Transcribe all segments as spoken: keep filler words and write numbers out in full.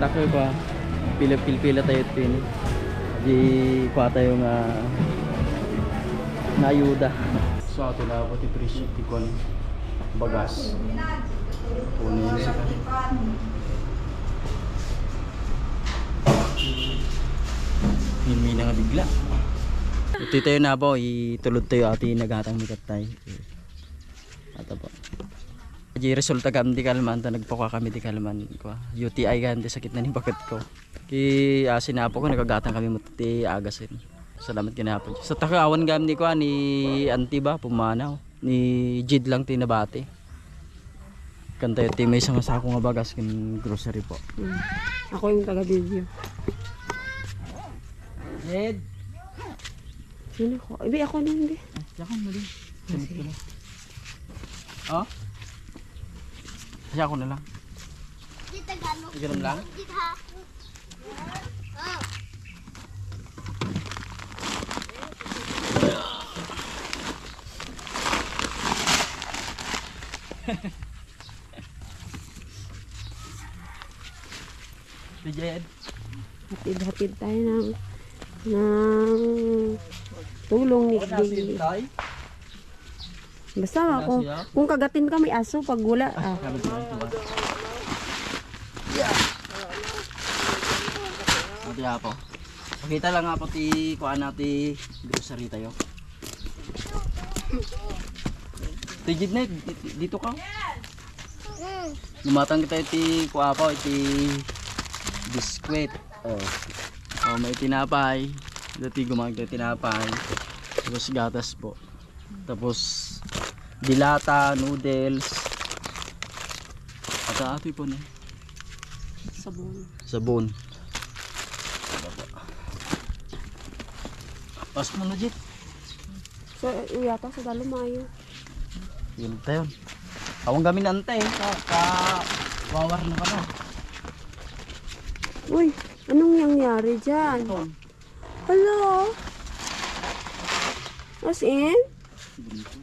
Takoy pa, pila-, pilpila tayo tin. Di kwa tayo nga naayuda. So, ato na po ti presyo ti kuan, bagas. Kunin sa Minmina nga bigla. Iti tayo na po, itulod tayo ati nagatang ni Katay. Ato po. Di resulta gayam ti kalman, ta nagpakua kami ti kalman. Kua, U T I gayam ti sakit na ni baket ko. Ki asin apo ko, nagagatang kami met ti agasen. Salamat ken Apo Dios. Sa taka awan gayam ni kua, ni Auntie ba, pumanaw. Ni Jid lang ti nabati. Kanta ti maysa nga sako nga bagas ken grocery po. Hmm. Ako yung taga-video. Jid! Sino ko? Ibi ako nun, bi. Ay, yakan mo din. Sunod ko na. Oh? Kasi ako na lang. Ganun lang? Si Jed. Hatid-hatid tayo ng, ng tulong ni Wala si Tay. Basta Wala ako, siya? Kung kagatin ka, may aso pag wala. Ah. Sabi ko lang, diba? Ate Apo. Pakita lang ako ti kuan na ti grocery tayo. Ti Jid na, di-, dito ka. Lumatang kita iti kuan po, iti biskwit. Oh. Oh, may tinapay. Dati gumamit tayo tinapay. Tapos gatas po. Tapos, dilata, noodles. At, ah, ito po na. Sabon. Sabon. Pas mo na, Jit. Sa, uyata, sa dalo, mayo. Yun tayo. Awang kami na antay. Ka, ka, wawar na ka na. Uy, anong nangyari dyan? Ito. Hello? As in? Bunton.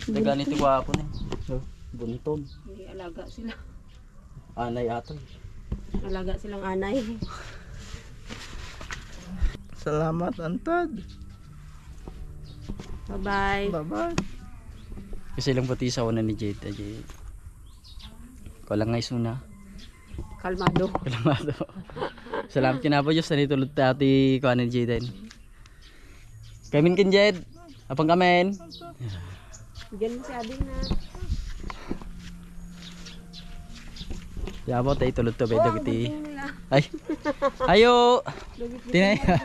Nagani ti gwapo ni. Bunton. May alaga sila. Anay atoy. Alaga silang anay. Salamat, Antad. Bye-bye. Bye-bye. Kasi lang pati sa una ni Jade, Jade. Kulang nga isuna. Kalmado. Kalmado. Salamat ken Apo Dios, ta nitulod ta ti kuan ni Jade. Kamin ken Jade. Apang kamin. Diyan mo si Adi na. Yabo, tayo tulod to, bay, Oh, dagiti. Gunting nila. Ay. Ayo. Dagiti Tinay. Gunting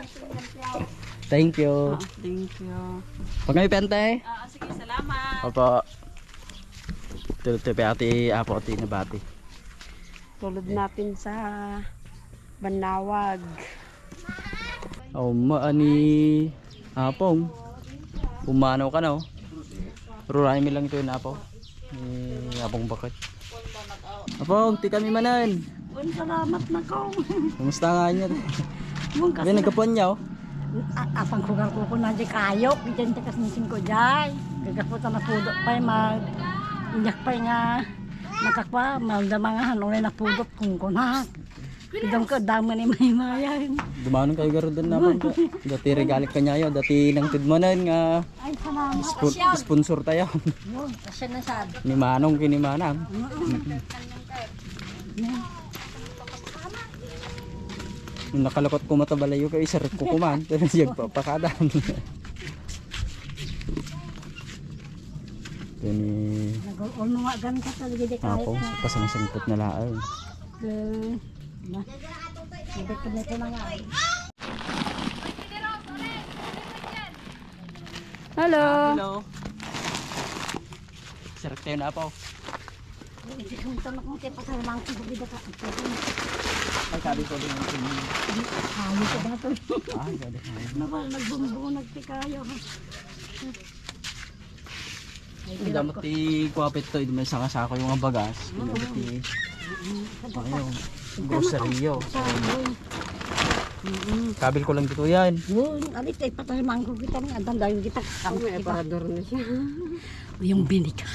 nila. Thank you. Ah, thank you. Pag kami pente. Ah, sige, salamat. Opo. Tulod to, bay, ati, apo, ati, nabati. Tulod natin sa Banawag. Aw, maani, Apong. Pumanaw ka na, oh. Ruray mi lang ito yun, Apo. Ni Apong Bakit. Apong, ti kami manen. Un, salamat na ko. Kumusta nga niya? Mun Abi, kasi nagkapuan niya, oh. A-, apang ko garko ko na di kayo, diyan ta kasnisin ko jay. Gagapo ta napudot pay mag, inyak pay nga, nakakwa, malda mga hanunay napudot kung kunak. Idong ka damo ni Maymayan. Dumanon kayo garud din naman po. Dati regalik kanyayo, dati nang tudmanan nga Ay, salamat. Spon-, sponsor tayo. Yun, kasya na sad. Ni Manong, kini Manang. Mm-mm. Nakalakot ko mata balayo kay isarap ko kuman. Pero siyag papakadan. Kini Nag-, ano nga, ganun ka talaga, di Ako, kahit na. Pasangsangkot na laang. Eh, na. Hindi ko na ito na nga. Hello. Ah, hello. Sarap tayo na po. Hindi ko ito na kung kaya pasalamang ko, hindi ka. Ay, sabi ko din ang tingin. Hindi, ayaw ko ba ito? Ah, sabi ko. Nabal, nagbumbo, nagtikayo. Ang gamot ti kuwapit to, may sanga-sako yung bagas. Yung gamot ti, ayun, grocery yo. Mm-mm. Kabil ko lang dito yan. Yun, alit ay patay mangkog kita ni Adan dahil kita. Ang may aparador na siya. Yung binigay.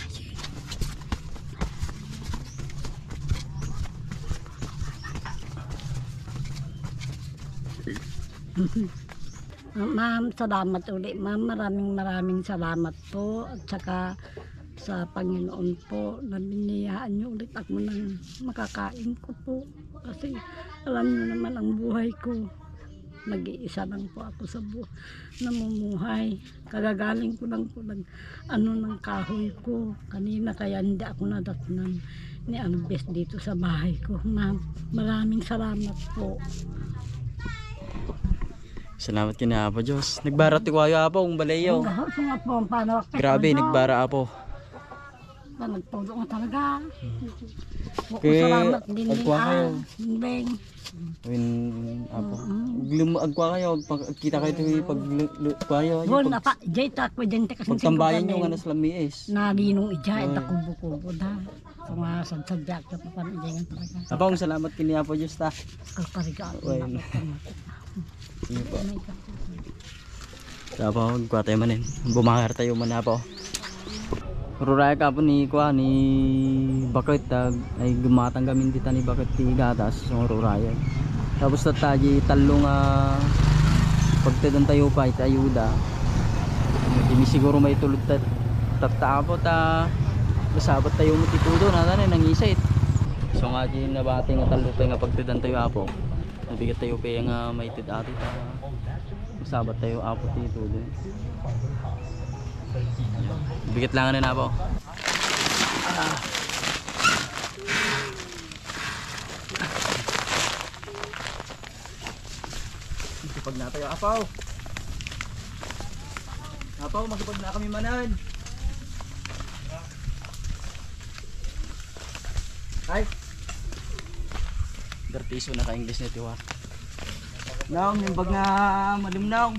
Ma'am, salamat uli, ma'am. Maraming, maraming salamat po. At saka sa Panginoon po, na biniyaanyo ulit ako ng makakain ko po. Kasi alam niyo naman ang buhay ko. Nag-iisa lang po ako sa bu-, namumuhay. Kagagaling ko lang po ng ano, ng kahoy ko. Kanina kaya hindi ako nadatnan ni Albes dito sa bahay ko. Ma'am, maraming salamat po. Salamat kina Apo Diyos. Nagbara ti kuayo, Apo, ang baleyo. Ang gahos nga po, ang paano? Grabe, nagbara, Apo. Ba, nagtulo nga talaga. Kaya, salamat din ni agkuha kayo. Beng. Win, Apo. Mm-mm. Glum-, agkuha kayo, pag-, kita kayo ito, pag lu-, lu-, kuha kayo, Bon, pag-, apa, jay ta, pwede yung tekas ng pagtambayan nyo nga nas lamiis. Naginong ija, ay, ita kubo-kubo da. Kung nga, sadsadya ka pa, pang ija nga talaga. Apo, ang salamat kini Apo Diyos ta. Kalpariga, Well. Apo, Sige po. Tapos, kuha tayo manin. Bumangar tayo man, Apo. Rurayak, Apo, ni, kuha, ni Baket, tag, ay, gumatang kami dita ni Baket ti gatas, so, rurayak. Tapos, tatta, di tallo nga pagtedan tayo pa, iti ayuda. Di mi siguro maitulod tat-, tatta, Apo, ta, masabat tayo mo ti tudo, natan, nangisit. So, nga, di nabati nga tallo pa nga pagtedan tayo, Apo. Nabigat tayo pa nga maited ati ta. Masabat tayo, Apo, dito din. Bigat lang na, Apo. Makipag na tayo, Apo. Apo, makipag na kami manan. Ay. Bertiso na ka English nito, ha. Naong, nimbag nga malimnaw.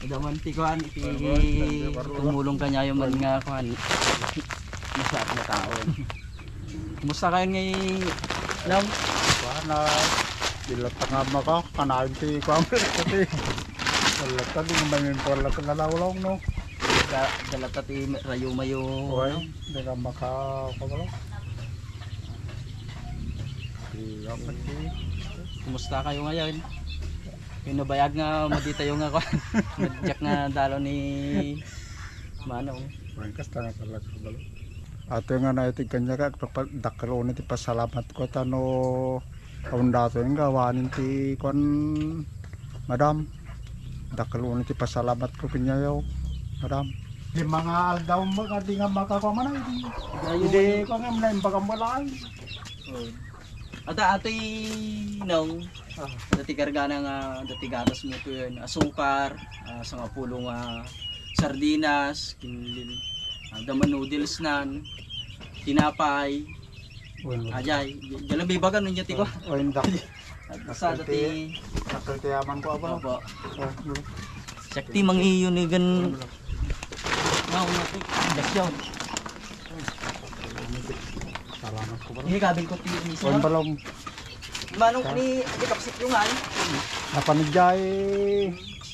Ida man ti kuan, iti tumulong kaniayo man nga kuan. Masaat na taon. Kumusta kayo ngay, Nong? Kuan na, dilat nga maka, kanayon ti kuan, pati. Wala ka, di naman yung wala ka nalawlaw, no? Da-, dala ta ti rayo mayo. Uy, no? Di ka maka-, kabalo. Di, dapat di. Kumusta kayo ngayon? Yung nabayag nga, madi tayo nga, kuwan. Madyak nga dalo ni Manong. Uy, kasta na talaga, kabalo. Ato nga naitig kanya ka, agpapa-, dakkel unay ti pasalamat ko, tano, awan dato yung gawanin ti, kuwan, madam. Dakkel unay ti pasalamat ko kanyayo, madam. Di mga aldaw mo, nga di nga makakuha man, ay, di. Gayo. Hindi ko nga, naimbagam wala, ay. Oh. Ata, atoy, nong, ah, dati karga na nga, dati gatas mo po yun, asukar, ah, sangapulo nga sardinas, kin-, ah, dama noodles nan, tinapay, Uy, ajay, j-, jalabi baga nun yun, tiko? Uy, indak. Basta dati. Nakalti-, nakaltiyaman ko, apa? Opo. Ah, hmm. Sakti mang iyo ni gan-, naong natin, dasyaw. Salamat ko pala. Ini kabin ko ti Uy, balong. Manong ni, di kapsit yung ay. Napanidjay.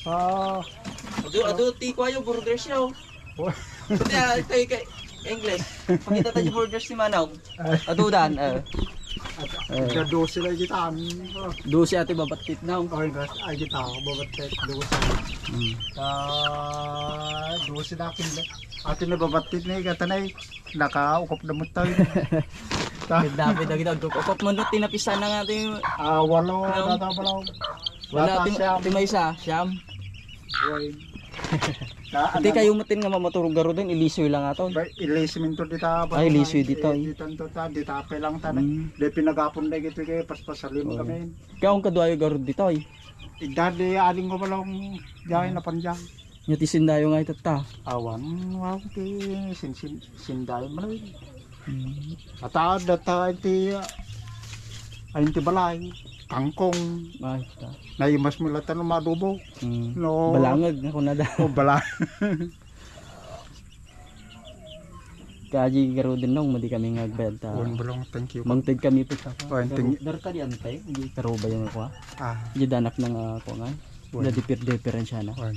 Ah. Adu, adu, ti kwayo, burgers yo. Oh. Kaya, ito yung kay English. Pakita tayo burgers ni Manong. Ay. Adu dan, eh. At, Eh. Ika dose na kita. Dose ati babattit na. Oh, ay, ay, kita, babattit, dose. Hmm. Ah, dose na akin. Ati na babattit na ikatanay. Nakaukop na mo tayo. Ta- Dapit na kita, ukop mo, no, tinapisan na nga ito yung Ah, walo, Ano? Tata pala. Wala, Tata tim-, siyam. Tim-, may isa, siyam. Uy. Ta-, Ati ano? Kayo matin nga mamaturog garo din, ilisoy lang ato. Ba, ilisoy minto dita, ba, Ay, ilisoy eh, dito, eh. Dito, dito, ta, dita, apay lang, ta, Hmm. Di pinagapon na gitu, kaya paspasalim Uy. Kami. Kaya kung kaduayo garo dito, eh. Idadi, aling ko pala, diyan, Hmm. Napanjang. Nya ti sindayo nga itatta. Awan, wow, ti sin-, sin-, sindayo man ay. Hmm. Ata, data iti, ah, ay, iti balay, kangkong. Ay, ta. Naimas mo latta no madubo. Hmm. No. Balangag nga kunada. O, bala-, Kaji garuden nong, madi kami nga agbayad ta. Wen, balong, thank you. Mangted kami po sa Wen, thank you. Dar ka di antay, hindi karuba yung ako, ah. Ah. Di danak na nga ako nga. Wen. Dadi per-, diferensya na. Wen.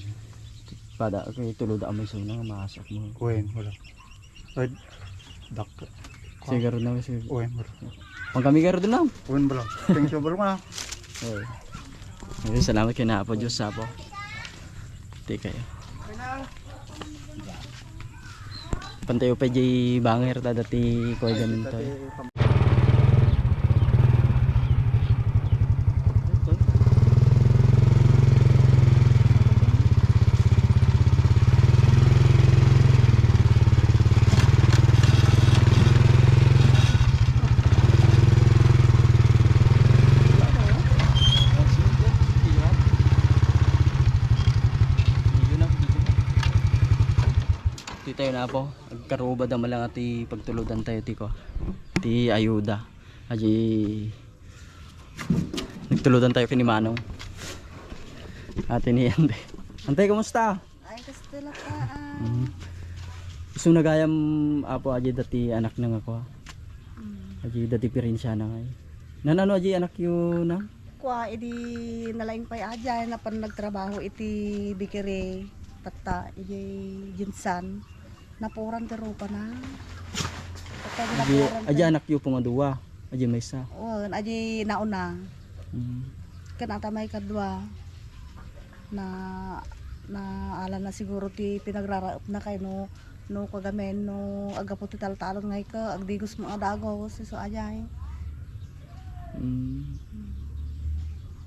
Pada, kay tulo da amoy suna nga maasak mo. Wen, wala. Wen, dak-, Siguro na, siguro. Wen, wala. Pang kami garuden nong. Wen, balong. Thank you, balong, ah. Wen. Salamat ken Apo Dios, Apo. Ti kayo. Pantayo pa di banger ta dati ko gamin to, eh. Ti tayo na, Apo. Agkarubad a malanga ti pagtuludan tayo ti ko. Ti ayuda. Aji nagtuludan tayo kini Manong. Ate ni Ante. Ante, kumusta? Ay, kastoy la ta, ah. Mm. Isu na gayam, Apo, aji dati anak na nga ko. Mm. Aji dati pirinsiya na ngay. Nanano aji anak yu na? Kwa, idi nalaing pay aji, napan nagtrabaho iti bakery, tatta, idi Jinsan. Napuran ti rupa na. Tatta, idi napuran aji ti anak yu po nga dua, aji maysa. Wen, aji nauna. Mm. Ken ata may kadua. Na, na ala na siguro ti pinagraraepna kay no, no kagamin, no aggapu ti taltalon ngay ka, agdigos mo a dagos, isu ajay. Mm.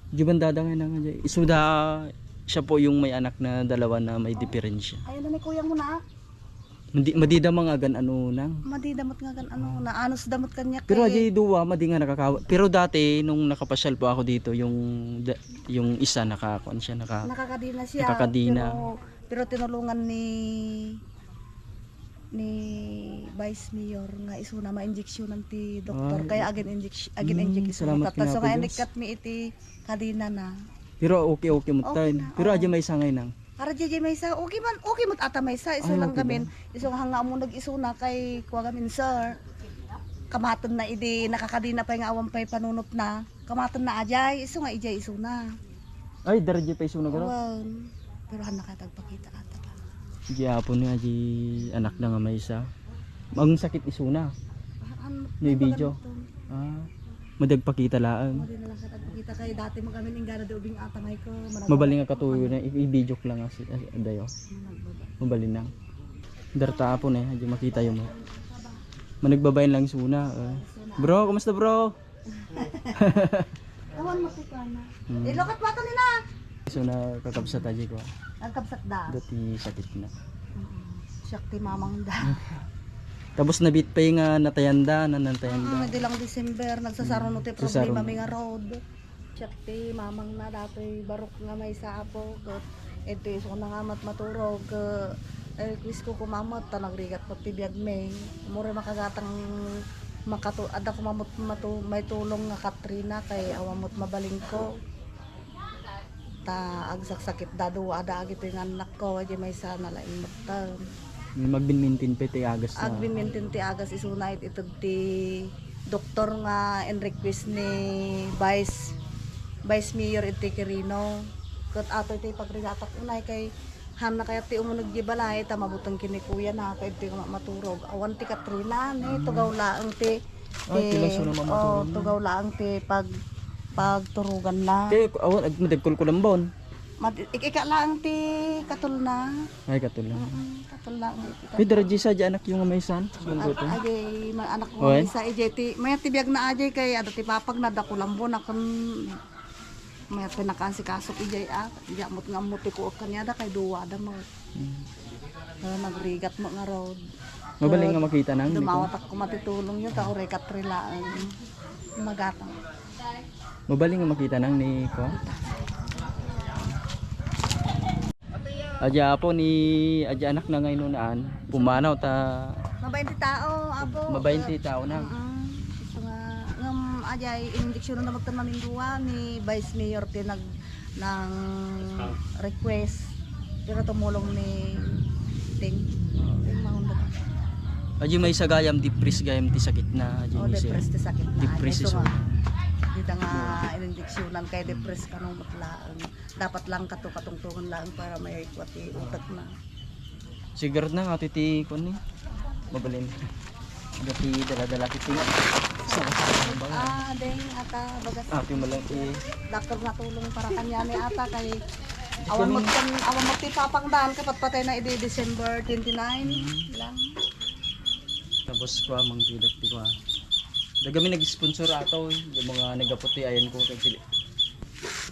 Di bandada ngay nang ajay. Isu da, siya po yung may anak na dalawa na may diferensya. Ayun na ni kuyang mo na. Madi-, madida nga agan-ano nang. Madida met nga agan-ano, naanus da met kaniak. Pero kay aji dua, madi nga nakakawa-, pero dati, nung nakapasyal po ako dito, yung da-, yung isa naka-, kuwan siya, naka-, Nakakadina siya, nakakadina. Pero, pero tinulungan ni, ni Vice Mayor nga isuna mainjeksyonan ti doktor. Ah, kaya agin-injek-, agin-injek mm, isuna. Salamat tatta, so nga kinapo, Diyos. Inikkat mi iti kadina na. Pero okay, okay mo tayo. Okay na, pero oo. Aji maysa ngay nang. Para diay maysa, okay man, okay met ata maysa, isu lang gamin, isu nga hanga mo nag-isuna kay kua gamin, sir. Kamaten na idi nakakadina pay nga awan pay panunot na. Kamaten na ajay, isu nga ijay isuna. Ay, dara diay pay isuna garo? Awan. Pero han na kaya tagpakita ata ba? Di apo ni aji anak na nga maysa. Ang sakit isuna. Ah, ano, may video. Ah, madagpakita laeng. Madi na lang ka tagpakita kay dati mo kami inggana di ubing atangay ko. Mabaling nga katuyo na, i-, i-video ko lang asi, asi, dayo. Mabaling lang. Darta apo na, eh, di makita yung mga. Managbabayan lang isuna, eh. Bro, kumusta, bro? Awan mo ti kuana. Hmm. Ilukat mo ato nila. So, nakakabsat aji ko. Nagkabsat da. Dati sakit na. Mm. Siak ti mamang da. Tapos nabit pa yung, ah, natayan da, na natayan da. Mm, di lang December, nagsasaruno ti problema mi nga road. Siak ti mamang na datoy barok nga maysa apo, ket iti isu na nga met maturog, ket, eh, request ko kumamet ta nagrigat met ti biag mi. Uray makagatang makatu-, adda koma met matu-, maitulong nga Katrina kay awan met mabalin ko. Ta agsaksakit da dua da agitoy nga annak ko, di maysa na laeng metten. Magbinmintin pa ti agas na. Agbinmintin ti agas isuna it ited ti doktor nga in-request ni Vice, Vice Mayor iti Quirino. Ket atoy ti pagrigatak unay kay han na kayat ti umuneg di balay ta mabuteng ken ni kuya na ket di maturog. Awan ti Katrina ni tugaw laeng ti Ay, ti, ti laso na oh, maturog na. Tugaw laeng ti pag-, pagturugan na. Kay awan ag-, madagkulkulambon. Mat-, ik-, ika laeng ti katol na. Ay, katol na. Mm-mm, katol laeng ti katol. Kay dara di sa di anak yung nga maysan. Ag-, agi, ma-, anak mo maysa, ijay ti, mayat ti biag na ajay kay adda ti papag na dakulambon aken mayat ti nakaasikaso ijay a. Di amot nga ammo ti kuot kaniada kay dua da mo. Mm. Ah, nagrigat mo nga road. Mabalin nga makita nang, di ko. Dumawatak ko matitulong yun, ta uray katrilaang magatang. Mabalin nga makita nang ni ko. Adya apo ni, adya anak na ngay nunaan, pumanaw ta. Mabain ti tao, apo. Mabain ti tao na. Mm-mm. Ito nga, ngem, adya, in-injection na magtan mamingguan ni Vice Mayor ti nag nang request. Pero tumulong ni Ting. Oo. Ting Maundok. Aji maysa gayam, depressed gayam ti sakit na, aji. Oh, maysa depressed ti sakit na. Depressed. Ay, isu nga. Dita nga in-injectionan kay depressed kano met laeng. Dapat lang kato katungtungan laeng para may kuwat ti utak na. Sigaret na nga, iti, kuwan ni. Mabalin. Dati dala-dala ti tinga. Sa kasama ba nga? Ah, deng, ata, bagas. Ah, ti malaki. Dakkel nga tulong para kaniami ata kay awan met ken, awan met ti papangdan, kapatpatayna idi December twenty-nine lang. Tapos kua, mangtidak ti kua. Dagami nag-sponsor ato, yung mga nagaputi, ayan ko, kay Pili-,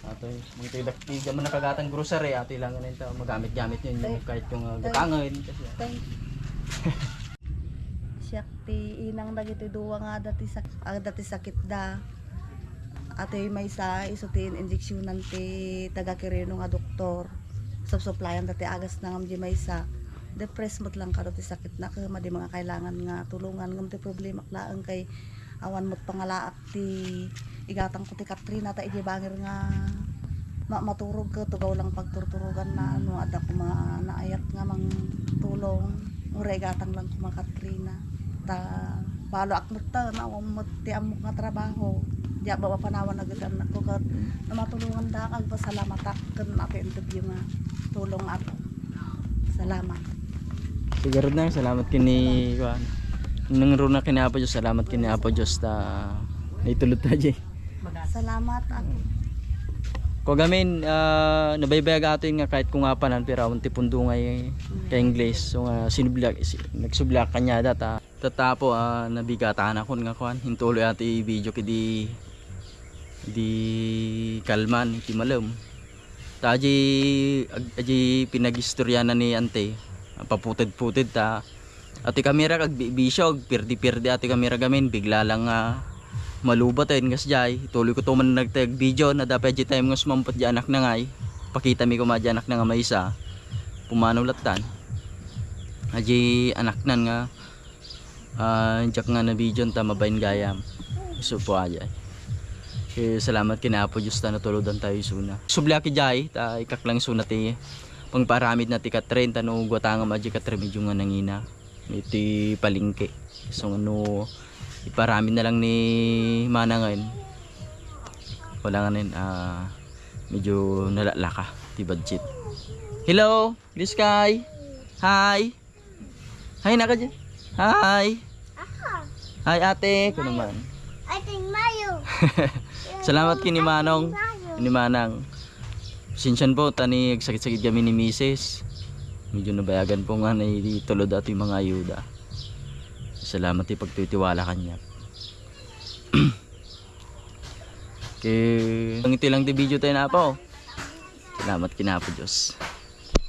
ato, mangtidak ti, damo nakagatang grocery, ato, ilangan na ito, magamit-gamit yun, yung kahit yung, ah, gatangan, kasi, thank you. Siak ti inang dagiti dua nga adda ti sak-, adda ti sakitda. Atoy maysa, isu ti in-injectionan ti taga-Quirino nga doktor. Supsuplayan da ti agasna ngem di maysa. Depressed met lang kano ti sakitna, ket madi nga kailangan nga tulongan. Ngem ti problemak laeng kay awan met pangalaak ti igatangko ti Katrina ta idiay bangir nga ma-, maturog ket tugaw lang pagturturoganna, no adda koma naayat nga mangtulong, uray igatang lang koma Katrina. Ta baloak met ta, awan met ti ammok nga trabaho. Diak mapanawan dagiti annakko ket no matulonganda, agpasalamat ken atoy interview nga tulong ato. Salamat. Sigurado na, salamat ken ni, kuan. Nangruna ken ni Apo Dios, salamat ken ni Apo Dios ta naitulod ta diay. Salamat, Apo. Kua gamin, ah, nabaybayag ato nga kahit kung apanan, pero awan ti pundo nga, eh, ka English. So, nga, sinubli-, si-, nagsubli kaniada ta. Tatapo, ah, nabigatanakon nga kuan. Intuloy ato i-video kidi, di kalman, iti malem. Ta adi, ag-, adi pinagistoryanan ni ante, paputed-puted ta. Ati kamera kag bi-, bisyo, pirdi-pirdi ati kamera gamin, bigla lang nga malubaten, kas jay, tuloy ko to man nagtag video, na dapat adi time nga sumampat di anak na ngay, pakita mi kuma di anak na nga maysa, pumanaw lattan. Adi anak nan nga, ah, diak nga na-video ta mabain gayam. Isu po aya. Kaya salamat kina Apo Dios ta natulodan tayo isuna. Subliak ijay, ta ikaklang isuna ti pangparamid na ti Katrin, ta no guatangam adi Katrin medyo nga nangina. Iti palengke. So, no, iparamid na lang ni Manangen. Wala nga nin, ah, medyo nalaklaka ti budget. Hello, Blue Sky. Hi. Hi na ka dyan. Hi. Hi, ate. Ko naman. Ate Mayo. Salamat kini Manong. Mayo. Ni Manang. Sinsan po, tani agsakit-sakit kami ni misis. Medyo nabayagan po nga na itulod ato yung mga ayuda. Salamat ti pagtitiwala kanya. Kay, ang ito lang ti video tayo na po. Salamat kinapo Diyos.